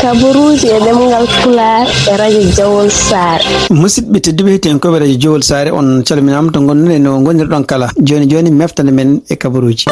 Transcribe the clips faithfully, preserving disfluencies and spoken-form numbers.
Kabaruuji e ɗemngal Pulaar e rajo Jawol Saare. Musidɓe tedduɓe, hettiyankooɓe rajo Jowol Saare, on calminaama to ngonɗon e no ngonirɗon kala. Jooni jooni, meftande men e kabaruuji.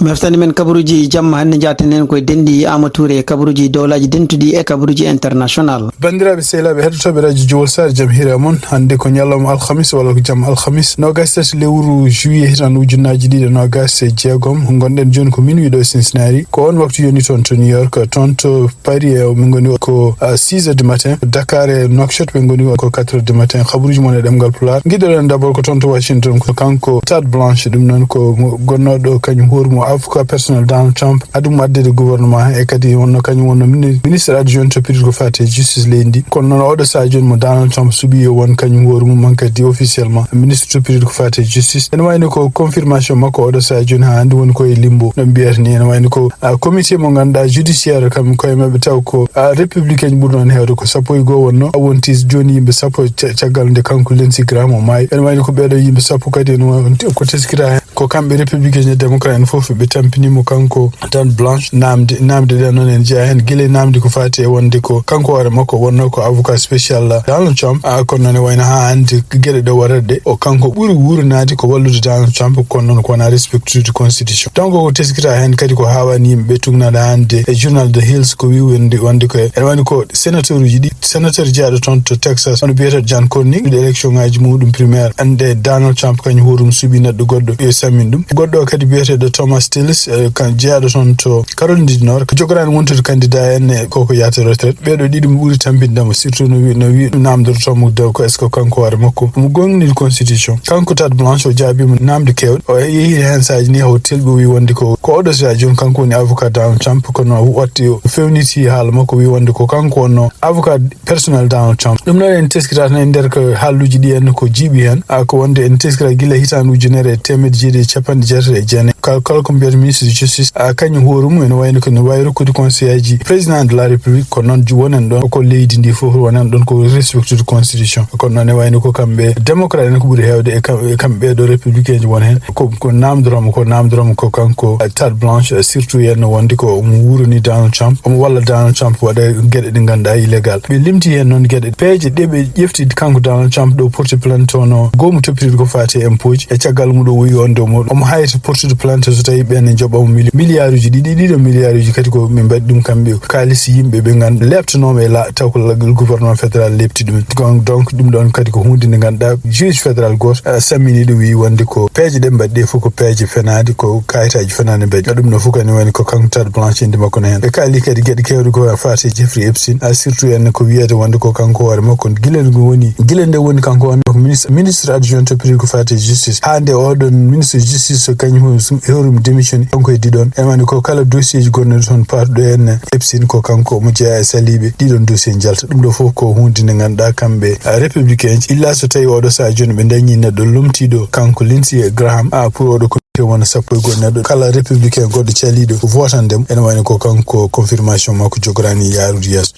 Meftande men kabaruuji jamma hannde, njaaten heen koye denɗi Aama Tuure e kabaruuji dowlaaji dentuɗi e kabaruuji international. Banndiraaɓe sehilaaɓe heɗotooɓe rajo Jowol Saare, jam hiira e mon. Hannde ko ñalawma alhamis, walla ko jam alhamis, noogaas tati lewru juillet, hitaande ujunnaaji ɗiɗi e noogaas e jeegom. Ngonɗen jooni ko minuit ɗo e Cincinnati. Ko on waktu yoni toon to New York, toon to Paris, e min ngoni ko, ah, six heures du matin. Dakar e Nouakchott, ɓe ngoni ko quatre heures du matin. Kabaruuji mon e ɗemngal Pulaar. Ngiɗoɗen d'abord ko toon to Washington, ko kanko Tad Blanche, ɗum noon ko mo gonnooɗo kañum hoore mum avocat personnel Donald Trump, adii mo addeede gouvernement he, e kadi wonno kañum wonno mini-, ministre adjoint to pidol ko faati e justice leydi ndi. Kono noon oɗo sahaa jooni mo Donald Trump suɓii yo won kañum hoore mum, man kadi officiellement ministre to pidol ko faati e justice. Ene wayno ko confirmation makko oɗo sahaa jooni haa hannde woni ko e limbo, no mbiyata ni. Ene wayno ko, ah, comité mo ngannduɗaa judiciaire, kam koye maɓɓe taw ko, ah, républicain ɓurno on heewde, ko sappo e goo wonno, wonti jooni yimɓe sappo ca-, caggal nde kanko Lindsey Graham o maayi. Ene wayno ko ɓeeɗo yimɓe sappo kadi ene wa-, ko teskita heen ko kamɓe républicain e démocrate en fof ɓe tampinii mo kanko Tad Blanche. Namde, namde ɗen noon ene jeyaa heen gila e namde ko faati e wonde ko kanko hoore makko wonnoo ko avocat spécial Donald Trump. Ah, kono noon ene wayno haa hannde geɗe ɗe waɗata ɗe, o kanko ɓuri wuurnaade ko wallude Donald Trump, kono noon ko wonaa respectude constitution. Donc ko teskita heen kadi ko haawaani yimɓe ɓe, tuugnaade hannde e journal The Hill ko wii wonde, wonde ko ene wayno ko sénateur uji ɗi, sénateur jeyaaɗo toon to Texas, hono biyeteeɗo John Cornyn, ɗo élection ngaaji muɗum primaire, annde Donald Trump kañum hoore mum suɓii neɗɗo goɗɗo, ɓe sammin ɗum. Goɗɗo o kadi biyeteeɗo Thomas Tillis, eh, kan jeyaaɗo toon to Caroline du Nord, ko jogoraani wontude candidat en, e koko yahata retraite. Ɓeeɗo ɗiɗo mi ɓuri tampinde mo, surtout no wi-, no wi-, namdortoo mo daw ko est-ce que kanko hoore makko omo goonɗini constitution. Kanko Tad Blanche o jaabiima namde keewɗe. O yehi heen saaji ni, o telɓi, o wi wonde ko, ko oɗo sahaa jooni kanko woni avocat Donald Trump, kono o watti, o fewniti haala makko, wi wonde ko kanko wonno avocat personnel Donald Trump. Ɗum noon en teskita tan e nder ko haalluuji ɗi en ko jiiɓi heen, a, ko wonde en teskita gila hitaande ujunere e teemedde jeeɗiɗi e capanɗe jeetati e jeenayi. Kala, kala ko mbiyata ministre de justice, a, kañum hoore mum ene wayno ko ne waawi rokkude conseil aji président de la république, kono noon ju-, wonen ɗon ko leydi ndi fof, wonen ɗon ko respectude constitution. Kono noon ene wayno ko kamɓe démocrate en ko ɓuri heewde e kam-, e kamɓe ɓeeɗo républicain ji won heen. Ko, ko namdoroomo, ko namdoroomo ko kanko, a, Tad Blanche, a, surtout yenno wonde ko omo wuurani Donald Trump, omo walla Donald Trump waɗa geɗe ɗe ngannduɗaa illégal. Ɓe limti heen noon geɗe, peeje ɗe ɓe ƴefti kanko Donald Trump ɗo porti plainte, hono goomu toppitiiɗo ko faati e impôt ji, e caggal mum ɗo o wi wonde omo, omo hayta portude plainte so tawi ɓen ne njoɓamo mili-, miliyaaruuji ɗiɗi, ɗiɗo miliyaaruuji kadi ko ɓe mbaɗi ɗum kamɓe, kaalis yimɓe ɓe nganndu-, leɓtanooɓe e la-, taw ko la-, gouvernement fédéral leɓti ɗum. Donc, donc ɗum ɗon kadi ko huunde nde ngannduɗaa juge fédéral gooto, eh, sammini ɗum, wi wonde ko peeje ɗe mbaɗi ɗe fof ko peeje fenaade, ko kayitaaji fenaande mbaɗi. Ɗum ɗo fof kadi woni ko kanko Tad Blanche inde makko ne heen. Ɓe kaali kadi geɗe keewɗe ko faati e Jeffrey Epstein, a, surtout en ko wiyeede wonde ko kanko hoore makko gila nde woni, gila nde woni kanko wonno ko ministre, ministre adjoint to piri ko faati e justice. Haa nde oɗon ministre justice so kañum e hoore mum démissionné, kanko heddi ɗon. E woni ko kala dossier ji gonɗo toon paatuɗo en Epstein ko kanko omo jeyaa e saliiɓe. Ɗiɗon dossier njalta. Ɗum ɗo fof ko huunde nde ngannduɗaa kamɓe, a, républicain ji, illa so tawi oɗo sahaa jooni ɓe dañi neɗɗo lomtiiɗo kanko Lindsey Graham, a, pour oɗo ko te wona sappo e goɗɗo neɗɗo kala républicain goɗɗo caliiɗo votande mo, ene wayno ko kanko confirmation makko jogoraani yaarude yeeso.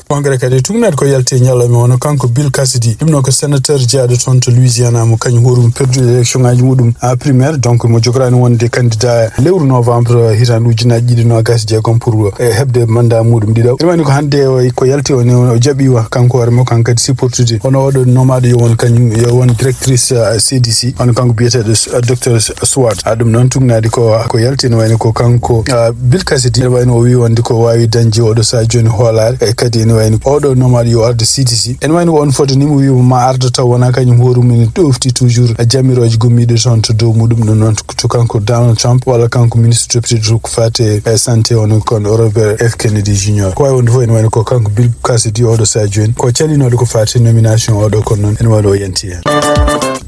Congrès kadi tugnaade ko yalti e ñalawma, wano kanko Bill Cassidy, ɗum noon ko sénateur jeyaaɗo toon to Louisiana, mo kañum hoore mum perdude élection ngaaji muɗum, a, primaire, donc mo jogoraani wonde candidat lewru novembre, hitaande ujunaaji ɗiɗi noogaas e jeegom pour, eh, heɓde mandat muɗum ɗiɗaɓo. Ene wayno ko hannde o, ko yalti o ne, o jaɓi wa kanko hoore makko, kanko kadi supportude hono oɗo nomaaɗo yo won kañum, yo won directrice, ah, C D C, hono kanko biyeteeɗo S-, ah, docteur S-, Swart. Ah, ɗum noon tugnaade ko, ko yalti, ene wayno ko kanko, ah, Bill Cassidy, ene wayno o wi wonde ko waawi dañde oɗo sahaa jooni hoolaare, e kadi ene wayno oɗo nomaaɗo yo arde C D C. Ene wayno ko on foti ni mo wi ma ardo taw wona kañum hoore mum ene ɗofti toujours, ah, jamirooje gommiiɗe toon to dow muɗum. Ɗum noon to kanko Donald Trump walla kanko ministre toppitiiɗo ko faati e santé, on kon Robert F Kennedy Junior. Ko waawi wonde fof ene wayno ko kanko Bill Cassidy oɗo sahaa jooni ko calinooɗo ko faati e nomination oɗo, kono noon ene wayno o yanti heen.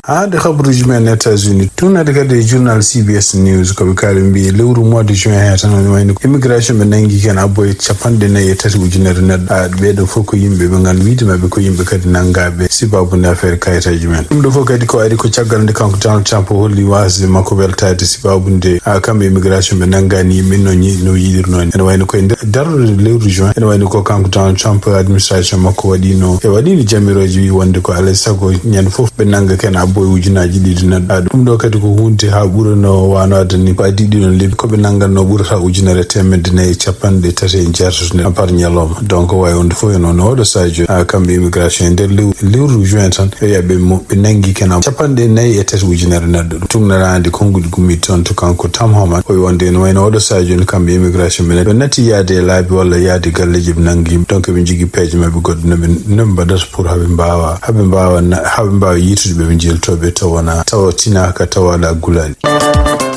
Haa nde habaruuji men États-Unis, tuugnaade kadi e journal C B S News, ko ɓe kaali mbi lewru mois de juin he tan, ene wayno ko immigration ɓe nanngi ken abbo e capanɗe nayi e tati ujunere neɗɗo. Ah, ɓeeɗo fof ko yimɓe ɓe nganndu-, wiide maɓɓe ko yimɓe kadi nanngaaɓe sababu nde affaire kayitaaji men. Ɗum ɗo fof kadi ko ari ko caggal nde kanko Donald Trump holli waasde makko weltaade sababu nde, ah, kamɓe immigration ɓe nanngaani yimɓe no ñi-, no yiɗirnoo ni. Ene wayno koye nder darorde lewru juin, ene wayno ko kanko Donald Trump administration makko waɗiino, e waɗiino jamirooje wi wonde ko alaa e sago ñande fof ɓe nannga ken abbo. Boy ujunaaji ɗiɗi neɗɗo. Ɗum ɗo kadi ko hunde haa ɓura no waano adani ko adii ɗiɗon lebbi ko ɓe nannganno ɓurata ujunere teemedde nayi e capanɗe tati e jeetati ne par ñalawma. Donc wayi wonde fof en on oɗo sadio a kamɓe immigration e nder lew- lewru juin tan ɓe yaɓe mo ɓe nanngi kena capanɗe nayi e tati ujunere neɗɗo. Ɗum tugnanaade konguɗi gummiɗi toon to kanko Tam Homan o wonde ene wayno oɗo sadio ni kamɓe immigration ɓe ɓe natti yaade e laabi walla yaade galleji ɓe nanngi yimɓe. Donc ɓe jogii peeje maɓɓe goɗɗe noɓe noɓe mbaɗata pour haɓe mbawa haɓe mbawa haɓe mbawa yiytude ɓe ɓe jiltoɓe tawana tawa tinaka tawa ala gulali.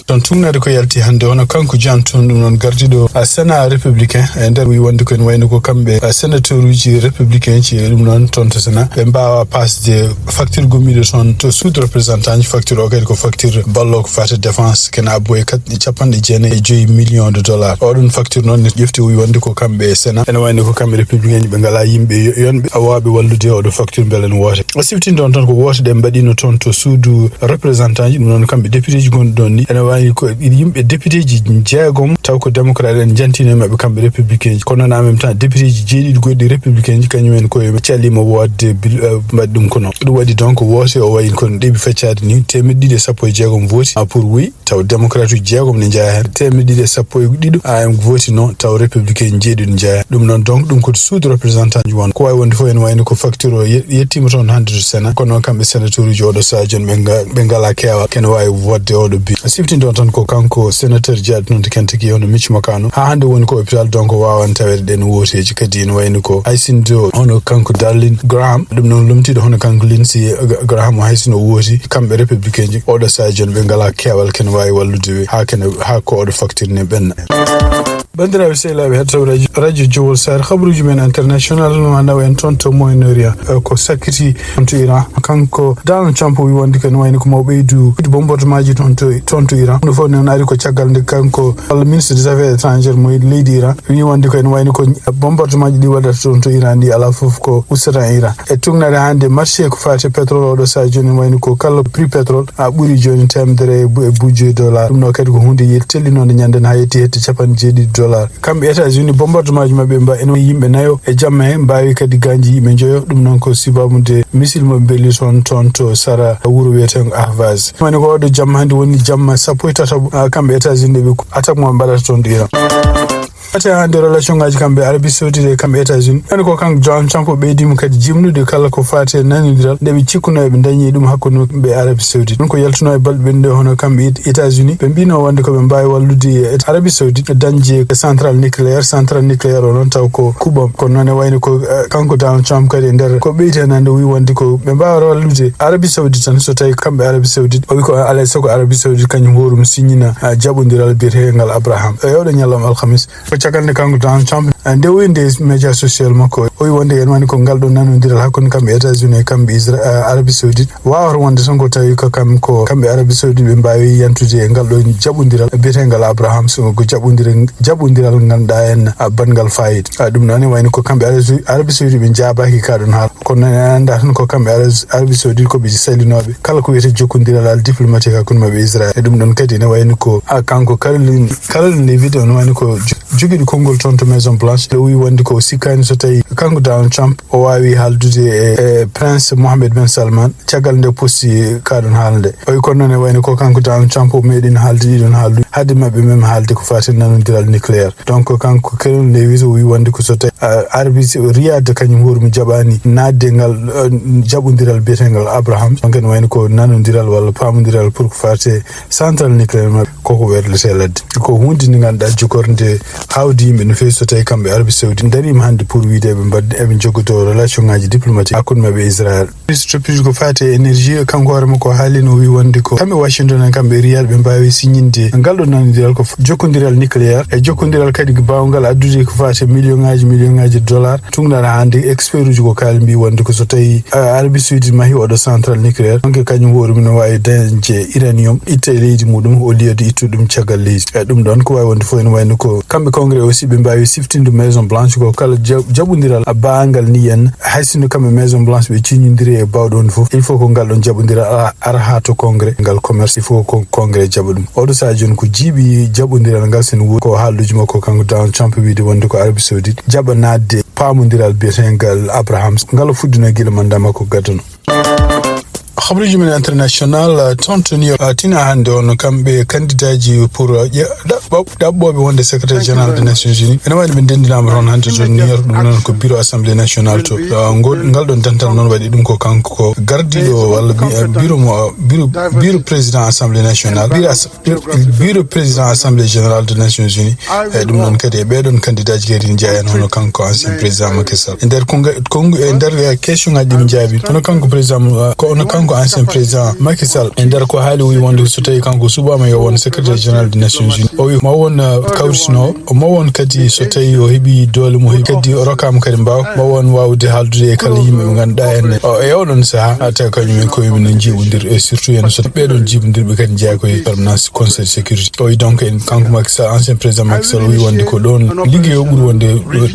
Ɗon tugnade ko yalti hannde hono kanko John Tun ɗum noon gardiɗo a Sénat républicain e nder wi wonde ko en wayno ko kamɓe a sénateur uji républicain ji ɗum noon toon to Sénat ɓe mbawa pasde facture gummiɗo toon to sud représentant ji. Facture o kadi ko facture ballo ko fate défense kena abbo e kat- capanɗe jeenayi e joyi million de dollars. Oɗon facture noon ne ƴefti o wi wonde ko kamɓe e Sénat ene wayno ko kamɓe républicain ji ɓe ngala yimɓe yo- yonɓe awaaɓe wallude oɗo facture beele no woote. O siftinde on tan ko woote ɗe mbaɗino toon to suudu représentant ji ɗum noon kamɓe député ji gonɗi ɗon ni ene wawi ko yimɓe député ji jeegom taw ko démocrate en jantino e maɓɓe kamɓe républicain ji kono noon en même temps député ji jeeɗiɗi goɗɗi républicain ji kañum en koye calima wodde bil- eh, mbaɗi ɗum kono ɗum waɗi donc woote o wayi kono ɗeɓi feccade ni temeɗɗe ɗiɗi e sappo e jeegom vooti pour oui taw démocrate uji jeegom ne jeeya heen temeɗɗe ɗiɗi e sappo e ɗiɗo a en vooti non taw républicain jeeɗiɗo jeeya ɗum noon donc ɗum ko suudu représentant ji won ko wawi wonde fof ene wayno ko facture o ye- yettima toon hannde to Sénat kono noon kamɓe sénateur uji oɗo sadio ɓe nga- ɓe ngala keewal kene wawi wodde oɗo bi siftinde on tan ko kanko sénateur jeeɗo noon to Kentucky hono Mitch McConnell ha hannde woni ko hôpital donc wawan taweede ɗen wooteji kadi ene wayno ko haysindo hono kanko Darlin Graham ɗum noon lomtiɗo hono kanko Lindsey Graham o haysino wooti kamɓe républicain ji oɗo sadio ɓe ngala keewal kene wawi wallude ɓe ha kene ha ko oɗo facture ne ɓenna. Bandiraɓe sehilaɓe hettowɓe radio radio jowol sar habruji men international no nawa en toon to Moyen Orient ko sakkiti toon to Iran kanko Donald Trump wi wonde ko ene wayno ko maw ɓeydu bombardement ji toon to toon to Iran ɗum fof noon ari ko caggal nde kanko walla ministre des affaires étrangères mo leydi Iran wi wonde ko ene wayno ko bombardement ji ɗi waɗata toon to Iran ɗi ala fof ko ustata e Iran e tugnare hannde marché ko fati pétrole oɗo saha joni wayno ko kala prix pétrole a ɓuri joni temedere e bu- e budget dollar ɗum ɗo kadi ko hunde yel tellinoɗo ñande ha yetti hette capanɗe jeeɗiɗi dollar kamɓe États-Unis bombardement ji maɓɓe mba ene yimɓe nayo e jamma he mbawi kadi ganji yimɓe joyo ɗum noon ko sibabude missile mo belli toon toon to sara wuuro wiyeten Ahvaz mani ko oɗo jamma hannde woni jamma sappo e tataɓo kamɓe États-Unis ɓe attaque mo mbaɗata toon ɗo Iran ate hannde relation ngaji kamɓe Arabie Saoudite e kamɓe États-Unis en ko kanko Donald Trump o ɓeydima kadi jimnude kala ko fati e nanodiral nde ɓe cikkuno eɓe dañi ɗum hakkude ɓe Arabie Saoudite ɗum ko yaltuno e balɗe ɓennuɗe hono kamɓe États-Unis ɓe mbino wonde ko ɓe mbawi wallude Arabie Saoudite dañde central nucléaire central nucléaire o noon taw ko kuuɓam kono noon e wayno ko kanko Donald Trump kadi e nder ko ɓeyti hen hannde o wi wonde ko ɓe mbawa wallude Arabie Saoudite tan so tawi kamɓe Arabie Saoudite o wi ko alay sago Arabie Saoudite kañum hoore mum signina jaɓodiral biyetegal Abraham e oɗo ñalawma alhamis ko caggal nde kanko Donald Trump nde o inde média social makko o wi wonde en wani ko ngal ɗo nanodiral hakkunde kamɓe États-Unis e kamɓe Isra- Arabie Saoudite wawata wonde tan ko tawi ko kam ko kamɓe Arabie Saoudite ɓe mbawi yantude e ngal ɗo jaɓodiral biyetegal Abraham so ko jaɓodiral jaɓodiral ganduɗa en banngal fayida ɗum noon e wayno ko kamɓe Arabie Saoudite ɓe jabaki kaɗon haala kono noon en anda tan ko kamɓe Arabie Saoudite koɓe salinoɓe kala ko wiyete jokkodiral al diplomatique hakkunde maɓɓe Israël e ɗum ɗon kadi ene wayno ko kanko Caroline Caroline Leavitt on wani ko jogiiɗo konngol toon to Maison Blanche o wi wonde ko sikkani so tawi kanko Donald Trump o wawi haaldude e Prince Mohammed ben Salman caggal nde posti kaɗon haalde o wi kono noon e wayno ko kanko Donald Trump o meeɗino haalde ɗiɗon haaldude haade maɓɓe même haalde ko fati nanodiral nucléaire donc kanko Caroline Leavitt o wi wonde ko so tawi Arabie Riyad kañum hoore mum jaɓani naatde ngal jaɓodiral biyetegal Abraham donc ene wayno ko nanodiral walla pamodiral pour ko fati central nucléaire maɓɓe koko werlete ladde ko hunde nde ganduɗa jogorde awdi yimɓe no fewi so tawi kamɓe Arabie Saoudite darima hannde pour wiide eɓe mbaɗ eɓe joggodo relation ngaji diplomatique hakkunde maɓɓe Israël ministre piji ko fati e énergie kanko hoore makko haalino wi wonde ko kamɓe Washington en kamɓe Riyad ɓe mbawi signinde ngal ɗo nanodiral ko jokkodiral nucléaire e jokkodiral kadi bawngal addude ko fati million ngaji million ngaji dollar tugnata hannde expert uji ko kaali mbi wonde ko so tawi Arabie Saoudite mahi oɗo central nucléaire donc kañum hoore mum no wawi dañde uranium itta e leydi muɗum au lieu de ittude ɗum caggal leydi e ɗum ɗon ko wawi wonde fof ene wayno ko kamɓe congrès aussi ɓe mbawi siftinde Maison Blanche ko kala jaɓodiral bangal ni en haysino kamɓe Maison Blanche ɓe ciñodiri e bawɗo on fof il faut ko ngal ɗon jaɓodiral ara ha to congrès ngal commerce il faut ko congrès jaɓa ɗum oɗo saha joni ko jiiɓi jaɓodiral ngal sene woni ko haalduji makko kanko Donald Trump wiide wonde ko Arabie Saoudite jaɓa naatde pamodiral biyetegal Abraham ngal fuɗɗino gila mandat makko gaddano Habaruuji men international, uh, toon to New York, uh, tina hannde on kamɓe kandidaaji pour, uh, ƴe-, ɗaɓɓo-, ɗaɓɓooɓe wonde secrétaire général des Nations Unies. Ene waɗi ɓe ndenndinaama toon hannde to New York, ɗum noon ko bureau assemblée nationale to. Uh, ngo-, ngal ɗon dental noon waɗi ɗum ko kanko ko gardiiɗo walla bi-, uh, bureau mo, uh, bureau, bureau président assemblée nationale. Bureau as-, bureau président assemblée générale des Nations Unies. Eyi, ɗum noon kadi e ɓeeɗon kandidaaji kadi ne jeyaa heen, hono kanko ancien président Macky Sall. E nder ko nga-, ko ngu-, e nder, eh, question ngaji ɗi mi jaabi, hono kanko président, eh, ko hono kanko ancien président Macky Sall, e nder ko haali, o wi wonde so tawi kanko suɓaama yo won secrétaire général des Nations Unies, o wi ma won, eh, kawritino, ma won kadi so tawi o heɓi doole mo heɓi kadi o rokkaama kadi mbaaw, ma won waawde haaldude e kala yimɓe ɓe ngannduɗaa en o, e oɗon sahaa, haa tawi kañum en koye mum ne njiiɓondir, e surtout en so ɓeeɗon jiiɓondirɓe kadi jeyaa koye permanence Conseil de sécurité. O wi donc en kanko Macky Sall, ancien président Macky Sall, o wi wonde ko ɗoon liggey o ɓuri wonde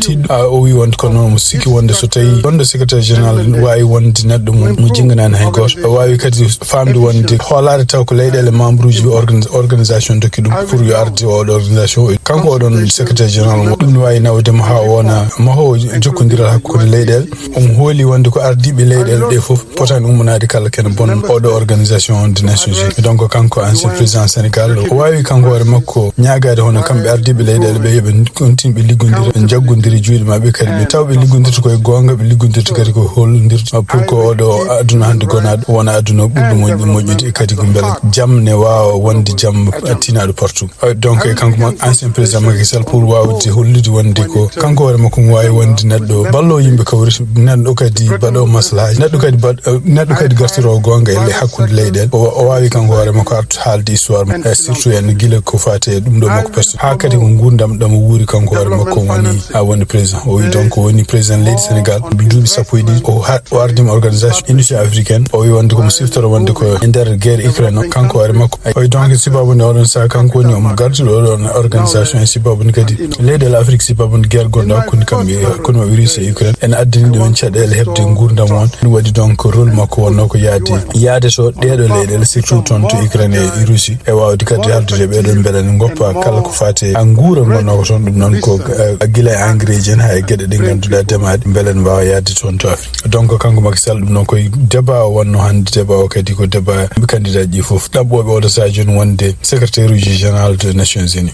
tiiɗɗo. A, o wi wonde ko noon mo sikki wonde so tawi wonde secrétaire général waawi wonde neɗɗo mo, mo jinnganaani hay gooto. O waawi kadi faamde wonde hoolaade taw ko leyɗeele membre uji organ-, organisation dokki ɗum pour yo arde oɗo organisation. O wi kanko oɗon secrétaire général mo ɗum ne waawi nawde mo haa o wona mahoowo jokkondiral hakkunde leyɗeele. Omo hooli wonde ko ardiiɓe leyɗeele ɗe fof potani ummanaade kala kene bon oɗo organisation des Nations Unies. Donc kanko ancien président Sénégal, o waawi kanko hoore makko ñaagaade hono kamɓe ardiiɓe leyɗeele ɓe yo ɓe continue ɓe liggondira, ɓe njaggondira juuɗe maɓɓe kadi ɓe taw ɓe liggondirta koye goonga, ɓe liggondirta kadi ko hollindirta pour ko oɗo aduna hannde gonaaɗo wona aduna ɓurɗo moƴƴude, moƴƴude e kadi ko mbela jam ne waawa wonde jam tinaaɗo partout. Euh, donc, e kanko ma-, ancien président Macky Sall pour waawde hollude wonde ko kanko hoore makko mo waawi wonde neɗɗo ballo yimɓe kawri, neɗɗo kadi baɗo maslahaaji, neɗɗo kadi baɗ-, euh, neɗɗo kadi gartiro goonga e le-, hakkunde leyɗeele. O, o waawi kanko hoore makko artu haalde histoire mum. Eh, surtout en gila ko faati e ɗum ɗo makko personne. Haa kadi ko nguurndam ɗam o wuuri kanko hoore makko woni, a woni président. O wi donc o woni président leydi Sénégal, duuɓi sappo e ɗiɗi. O ha-, o ardima organisation Union africaine. O wi wonde ko mo siftoro wonde ko e nder guerre Ukraine o, kanko hoore makko. O wi donc sibabu nde oɗon saha kanko woni omo garduɗo oɗon organisation e sibabu nde kadi leyɗeele Afrique sibabu nde guerre gonɗo hakkunde kamɓe, hakkunde maɓɓe Russie e Ukraine. Ene addani ɗumen caɗeele heɓde nguurndam on. Ɗum waɗi donc rôle makko wonno ko yaade, yaade to ɗeeɗo leyɗeele, surtout toon to Ukraine e Russie. E waawde kadi haaldude e ɓeeɗo mbele ne ngoppa kala ko faati e nguura ngonno ko toon. Ɗum noon ko, eh, gila e engrais ji en haa e geɗe ɗe ngannduɗaa ndemaaɗe mbele ne mbaawa yaade toon to Afrique. Donc kanko Macky Sall ɗum noon koye débat o wonno hannde, débat o kadi ko débat mbi candidat ji fof. Ɗaɓɓooɓe oɗo sahaa jooni wonde secrétaire uji général de Nations Unies.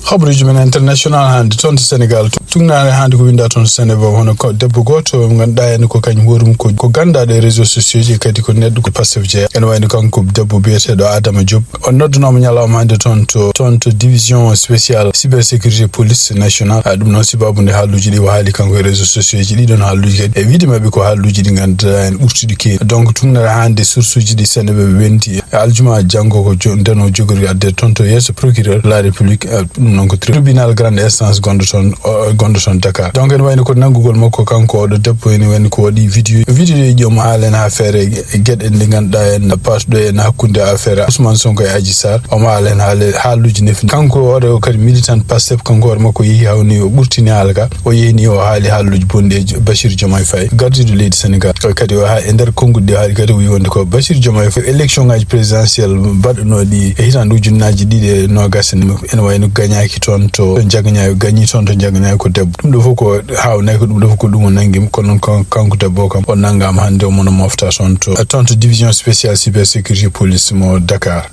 Habaruuji men international hannde toon to Sénégal, to Tuŋnaare hannde ko winnda toon to Sénégal, hono ko debbo gooto mo ngannduɗaa en ko kañum hoore mum ko, ko ganndaɗo e réseaux sociaux ji, kadi ko neɗɗo ko Pastef jeeya. Ene wayno kanko debbo biyeteeɗo Adama Diop. On noddunooma ñalawma hannde toon to, toon to division spéciale cybersécurité police nationale. Ha ɗum noon sibabu nde haaluuji ɗi o haali kanko e réseaux sociaux ji ɗi ɗon haaluuji kadi. E wiide maɓɓe ko haaluuji ɗi ngannduɗaa en ɓurtuɗi keeri. Donc Tuŋnaare hannde source uji ɗi Sénégal ɓe wendi. E aljuma janngo ko jo-, nden o jogori adde toon to yeeso procureur de la République, eh, ɗum noon ko tribunal grande instance gonɗo toon, o, gonɗo toon Dakar. Donc ene wayno ko nanngugol makko kanko oɗo debbo ene wayno ko waɗi vidéo. Vidéo ji omo haala en haa feere e geɗe ɗe ngannduɗaa en patuɗo en hakkunde affaire Ousmane Sonko e Adji Sarr. Omo haala en haale-, haaluuji nefi. Kanko oɗo kadi militant Pastef, kanko hoore makko yehi hawni o ɓurtini haala ka. O yehi ni o haali haaluuji bonɗi e Jo-, Bassirou Diomaye Faye, gardiiɗo leydi Sénégal. Kadi o haa e nder konnguɗi ɗi haali kadi o wi wonde ko Bassirou Diomaye Faye élection ngaji présidentielle baɗɗunooɗi e hitaande ujunnaaji ɗiɗi e noogas en, ene wayno gañaaki toon to, to Jagañaayo, gañi toon to Jagañaayo ko debbo. Ɗum ɗo fof ko haawnay ko ɗum ɗo fof ko ɗum o nanngi mo. Kono noon kan-, kanko debbo o kam o nanngaama hannde o mono mofta toon to, toon to division spéciale cybersécurité police mo Dakar.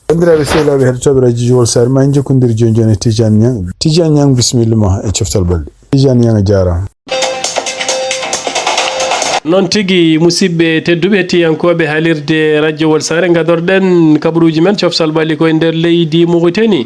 Banndiraaɓe sehilaaɓe heɗotooɓe radio Jowol Sare, ma en jokkondir jooni jooni e Tidiane Niang. Tidiane Niang, bisimilla ma e coftal balɗe. Tidiane Niang a jaaraama. Noon tigi, musidɓe tedduɓe hettiyankooɓe haalirde radio Wol Sare, ngadorɗen kabaruuji men coftal ɓalli ko e nder leydi Mauritanie.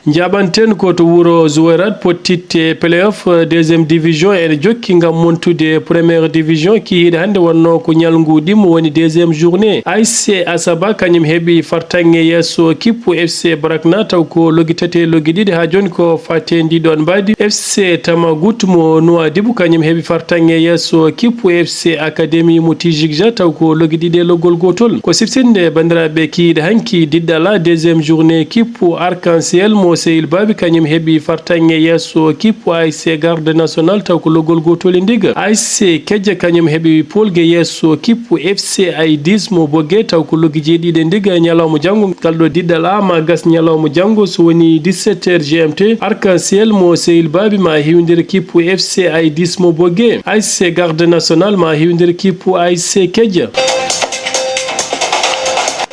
Njaɓanten ko to wuro Zouérate pottitte playoff, deuxième division ene jokki ngam montude première division. Kihiiɗe hannde wonnoo ko ñalngu ɗimmo woni deuxième journée. A S C Asaba kañum heɓi fartaŋŋe yeeso kippu F C Brakna taw ko logi tati e logi ɗiɗi. Haa jooni ko fate ndi ɗoon mbaadi. F C Tamagout mo Nouadhibou kañum heɓi fartaŋŋe yeeso kippu F C Académie mo Tijikja taw ko logi ɗiɗi e loggol gootol. Ko siftinde banndiraaɓe kihiiɗe hanki diɗɗala deuxième journée kippu Arc-en-Ciel mo Sehil Babi kañum heɓi fartaŋŋe yeeso kippu A S C Garde National taw ko loggol gootol e ndiga. A S C Kejja kañum heɓi polge yeeso kippu F C Aidis mo Boge taw ko loggi jeeɗiɗi e ndiga ñalawma janngo. Ngal ɗo diɗɗal A ma gas ñalawma janngo so woni dix-sept heures G M T. Arc-en-Ciel mo Sehil Babi ma hiwdir kippu F C Aidis mo Boge. A S C Garde National ma hiwdir kippu A S C Kejja.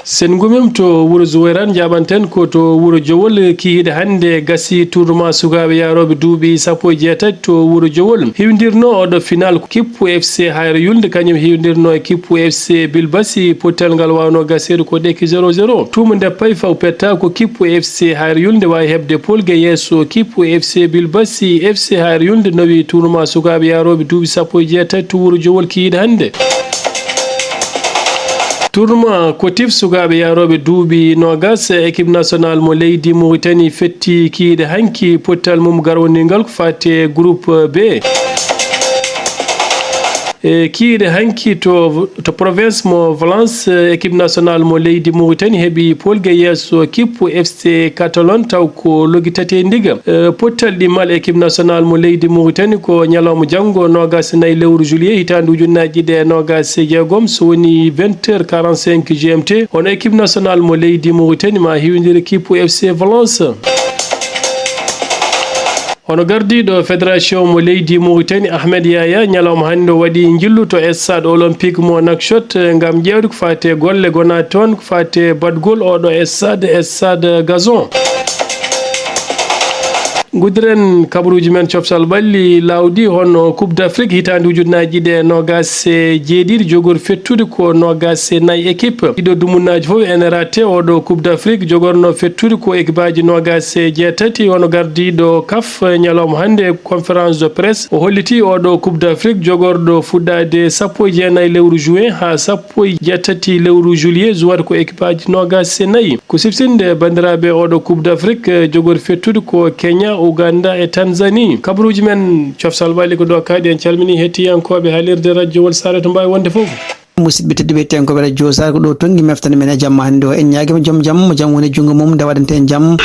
Sen ngumim to wuro Zuwayran, njaɓanten ko to wuro Jowol. Kihiɗe hannde gasi tournoi sukaaɓe yaarooɓe duuɓi sappo e jeetati to wuro Jowol. Hiwdirno oɗo final ko kippu F C Hayre Yulde, kañum hiwdirno e kippu F C Bilbasi. Pottal ngal wawno gaseede ko ɗekki zéro zéro. Tuuma nde pay faw petta ko kippu F C Hayre Yulde wawi heɓde polge yeeso kippu F C Bilbasi. F C Hayre Yulde nawi tournoi sukaaɓe yaarooɓe duuɓi sappo e jeetati to wuro Jowol kihiɗe hannde. Tournoi kotif sukaaɓe yaarooɓe duuɓi noogas, équipe national mo leydi Mauritanie fetti kihiɗe hanki pottal mum garwanigal ko fate groupe B. E kihiɗe hanki to, to province mo Valence, équipe national mo leydi Mauritanie heɓi polge yeeso kippu F C Catalogne taw ko loggi tati e ndiga. E, pottal ɗimmal équipe national mo leydi Mauritanie ko ñalawma janngo noogas e nayi lewru juillet hitaande ujunnaaji ɗiɗi e noogas e jeegom, so woni vingt heures quarante-cinq G M T. Hono équipe national mo leydi Mauritanie ma hiwdiri kippu F C Valence. Hono gardiiɗo fédération mo leydi Mauritanie Ahmed Yaya ñalawma hannde o waɗi njillu to stade olympique mo Nouakchott ngam ƴeewde ko fate golle gonaɗe toon ko fate baɗgol oɗo stade, stade gazon. Nguddiren kabaruuji men coftal ɓalli laawɗi hono Coupe d'Afrique hitaande ujunnaaji ɗiɗi e noogas e jeeɗiɗi jogori fettude ko noogas e nayi équipe. Ɗiɗo dumunnaaji fof ene ratte oɗo Coupe d'Afrique jogorno fettude ko équipeaji noogas e jeetati. Hono gardiiɗo CAF ñalawma hannde conférence de presse o holliti oɗo Coupe d'Afrique jogorɗo fuɗɗaade sappo e jeenayi lewru juin haa sappo e jeetati lewru juillet juwata ko équipeaji noogas e nayi. Ko siftinde banndiraaɓe oɗo Coupe d'Afrique, eh, jogori fettude ko Kenya, Uganda e Tanzanie. Kabaruuji men coftal ɓalli ko ɗo kaaɗi. En calmini hettiyankooɓe haalirde radio Wol Saare to mbaawi wonde fof. Musidɓe tedduɓe, hettiyankooɓe radio Saare ko ɗo tongi meftani men e jamma hannde o. En ñaagima joom jam mo jam woni junngo mum nde waɗante en jam.